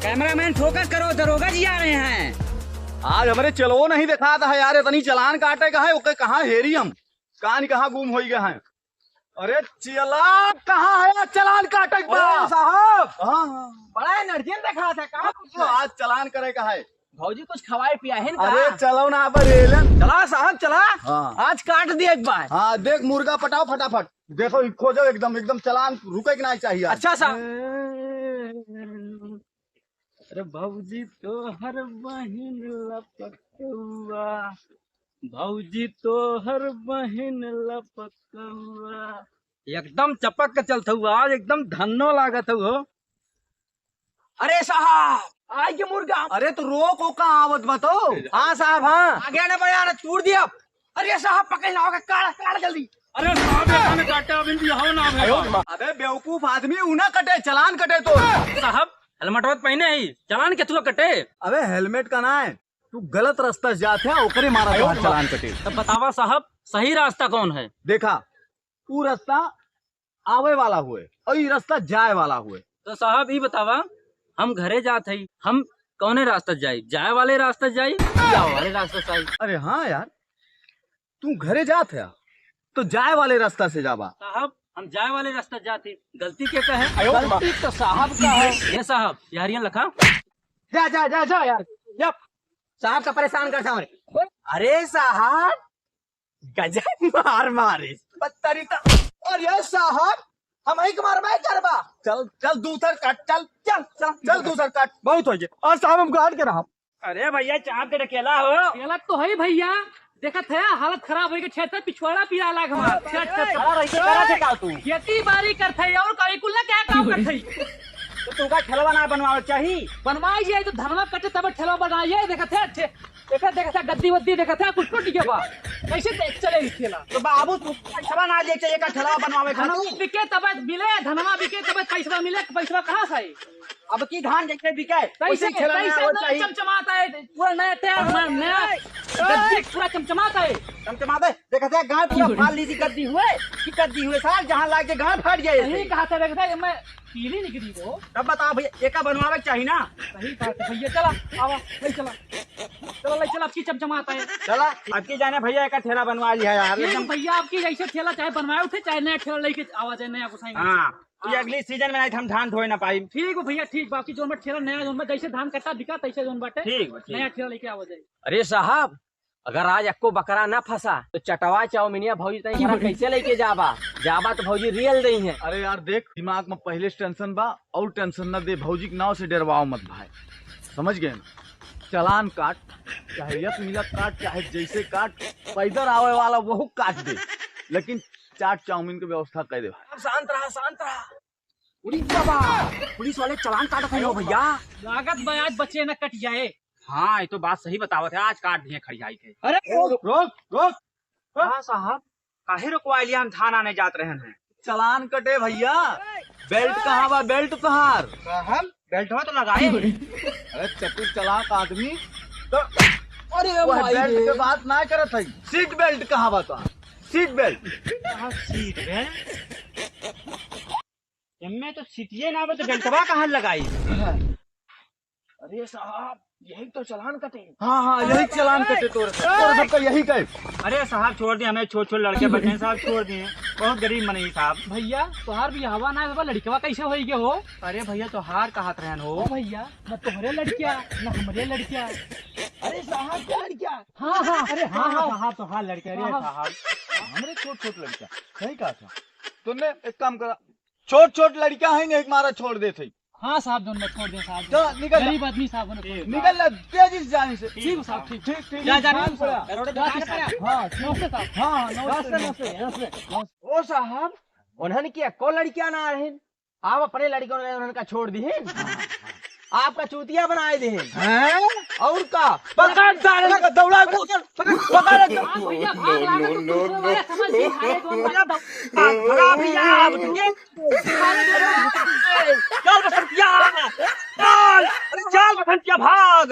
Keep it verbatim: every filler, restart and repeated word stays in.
कैमरामैन, फोकस करो, दरोगा जी आ रहे हैं। आज हमरे चेलवो नहीं देखात है यार, इतनी चलान काटे का है, ओके कहाँ हेरी हम, कान कहाँ गुम होई गए हैं। अरे चेला, कहाँ है चलान काटे का? अरे साहब, हाँ, हाँ। बड़ा एनर्जी में देखात है, कहाँ तो आज चलान करे का है। भौजी कुछ खवाए पियाहिन का? अरे चलो ना, अब रेलन। चला साहब, चला। हाँ। आज काट दिया एक बार। हाँ, देख मुर्गा पटाओ फटाफट। देखो, ई खोजो एकदम, एकदम चलान रुके के नाहीं चाहिए। अच्छा साहब। अरे भौजी तोहर बहिन लपकउआ, भौजी तोहर बहिन लपकउआ। एकदम चपक के चलत हउआ, आज एकदम धन्नो लागत हउ हो। अरे साहब, आई के मुर्गा। अरे तो रोक, ओका आवत बा तो। हाँ साहब, हाँ। आगे ना बढ़ा ना, तूर दिया। अरे साहब, पकड़ ना होगा, काट, काट जल्दी। अरे साहब, ये काटे, अभी भी हो ना भाई। अबे बेवकूफ आदमी, ऊ ना कटे, चलान कटे तो। साहब, हेलमेटवा तो पहने ही, चलान के तू कटे? अबे हेलमेट का ना है, तू गलत रास्ता से जात है, ओकरे मारा तोहार चलान कटे। तब बतावा साहब, सही रास्ता कौन है? देखा, ऊ रास्ता आवे वाला हुए और ई रास्ता जाए वाला हुए। तो साहब, ई बतावा, हम घरे जात हई, हम कौने रास्ता जाई? जाए वाले रास्ता जाई कि आवे वाले रास्ता से आई? अरे हाँ यार, तू घरे जात है तो जाए वाले रास्ता से जाबा। साहब, हम जाए वाले रास्ता जात ही, गलती के का है? गलती तो साहब का है। ये साहब, यारियन लखा। जा, जा, जा, जा यार। जा। साहब का परेशान कर सामने। अरे साहब, गजब मार मारे। पत्तरी तो। अरे साहब, हम ही के मारबे करबा। चल, चल दूसर काट, चल, चल, चल, चल दूसर काट। बहुत हो गया। और साहब हम काट के रहा। अरे भैया, चाप के ढकेला हो। ढकेला तो है भैया, देखत है हालत खराब होई के, छेद पे पिछवाड़ा पिराला हमार। छेद, छेद। खड़ा रह के करा थे का तू? खेती बाड़ी करत है और का, कुल ना क्या काम करत है? तो तू का ठेलवा ना बनवावे चाही? बनवाई जाए तो धनवा कटे तब ठेलवा बनाई जाए। देखत है, ठे-, देखत, देखत है, गद्दी वद्दी देखत है, कुछ टूट गया बा। कैसे दे-, चले ई ठेला? तो बाबू तू पैसवा ना दे चाहिए का ठेलवा बनवावे का धनवा तू? बिके तब मिले, धनवा बिके तब पैसवा मिले, पैसवा कहाँ से आई? अब की धान जैसे बिके, कैसे, वैसे खेला कैसे नया हो एकदम चाहिए। चमचमात है, पूरा नया तैयार, नया, नया गद्दी पूरा चमचमात है। चमचमात है, देखत है, गांठ पूरा फाड़ ली थी गद्दी हुए, कि गद्दी हुए साल, जहाँ लाग के गांठ फाड़ गए यही थे। कहा था, देखत है, मैं पीली निकली वो। तब बताओ भैया, एका बनवावे के चाही ना? सही बात है भैया, चला, आवा, ले चला। चला, ले चला, अब की चमचमात है। चला, अब की जाने भैया, एका ठेला बनवा लिया यार, ठीक एकदम। भैया, अब की जैसे ठेला चाहे बनवाए उठे, चाहे नया ठेला लेके आवा जाए, नया गुसाई। हाँ। ये अगली सीजन में नहीं तो हम धान ढोए ना पाई। ठीक हो भैया, ठीक, बाकी जोन बा ठेला नया जोन बा, जैसे धान कट्टा बिका तैसे जोन बाटे ठीक बा, ठीक। नया ठेला लेके आवा जाए। अरे साहब, अगर आज अक्को बकरा ना फंसा तो चटवा चाउमिनिया भौजी तई घरा कैसे लेके जाबा? जाबा तो भौजी रियल दई है। अरे यार देख, दिमाग में पहले से टेंशन बा और टेंशन ना दे, भौजी के नाव से डरवाओ मत भाई, समझ गए ना? चलान काट, चाहे यत मिलत काट, चाहे जैसे काट, पैदल आवे वाला वहू काट दे, लेकिन चाट चाउमीन के व्यवस्था कर दे भाई। अब शांत रहा, शांत रहा। उड़ी बाबा, पुलिस वाले चलान काटत हैं हो भैया। लागत बा आज बचे न कट जाए। हाँ, ये तो बात सही बतावत है, आज काट दिए खड़ियाई के। अरे रोक, रोक, रोक। हाँ साहब, काहे रुकवा लिया, हम धान आने जात रहन हैं। चलान कटे भैया, बेल्ट कहाँ बा, बेल्ट तोहार? साहब, बेल्टवा तो लगाए हैं। अरे चतुर चालाक आदमी, तो अरे वह भाई बेल्ट रे। के बात ना करत है, सीट बेल्ट कहाँ बा तोहार? सीट बेल्ट। हाँ, सीट बेल्ट। एम्मे तो सीटिये ना बा, तो बेल्टवा कहाँ लगाई? अरे साहब, यही तो चलान कटे। हाँ, हाँ, यही चलान कटे तोर, तोर सबका यही कहे। अरे साहब, छोड़ दिए, हमें छोट छोट लड़के बचे हैं साहब, छोड़ दिए, बहुत गरीब मनई साहब। भैया, तोहार बियाहवा ना हुआ, लड़कवा कैसे होई गे हो? अरे भैया, तोहार कहत रहन हो। ओ भैया, न तोहरे लड़किया, न हमरे लड़किया। अरे साहब के लड़किया। हाँ, हाँ, अरे हाँ, हाँ, हाँ। साहब, तोहार लड़किया, अरे हाँ, हाँ। साहब, हमरे छोट छोट लड़किया, सही कहा था। तूने एक काम करा, छोट छोट लड़किया है, नहीं मारा छोड़ देत है। हाँ साहब, जोन बा छोड़ दे साहब। चल, निकल जा। गरीब आदमी साहब, उन्हें छोड़ दे। निकल जा, तेजी से जाने से। ठीक साहब, ठीक। ठीक, ठीक, जा, जा, शांत ठीक साहब। पड़ा। जा, ठीक साहब। हाँ, नमस्ते साहब। हाँ, हाँ, नमस्ते, नमस्ते, नमस्ते, नमस्ते। ओ साहब, उन्हन की एको लड़कियां ना रहिन, आप अपने लड़कियों ने उन्हन का छोड़ दीहिन। आपका चूतिया बनाए दीहिन। हैं? और का? पकड़ सारे का, दौड़ा, पकड़, पकड़। भाग भैया, भाग, लागत तो पुलिस वाले समझ गए, खाए कौन बड़ा दौ- भाग, भगा भैया, अब तुझे चल बसंतिया, चल, अरे चल बसंतिया, भाग।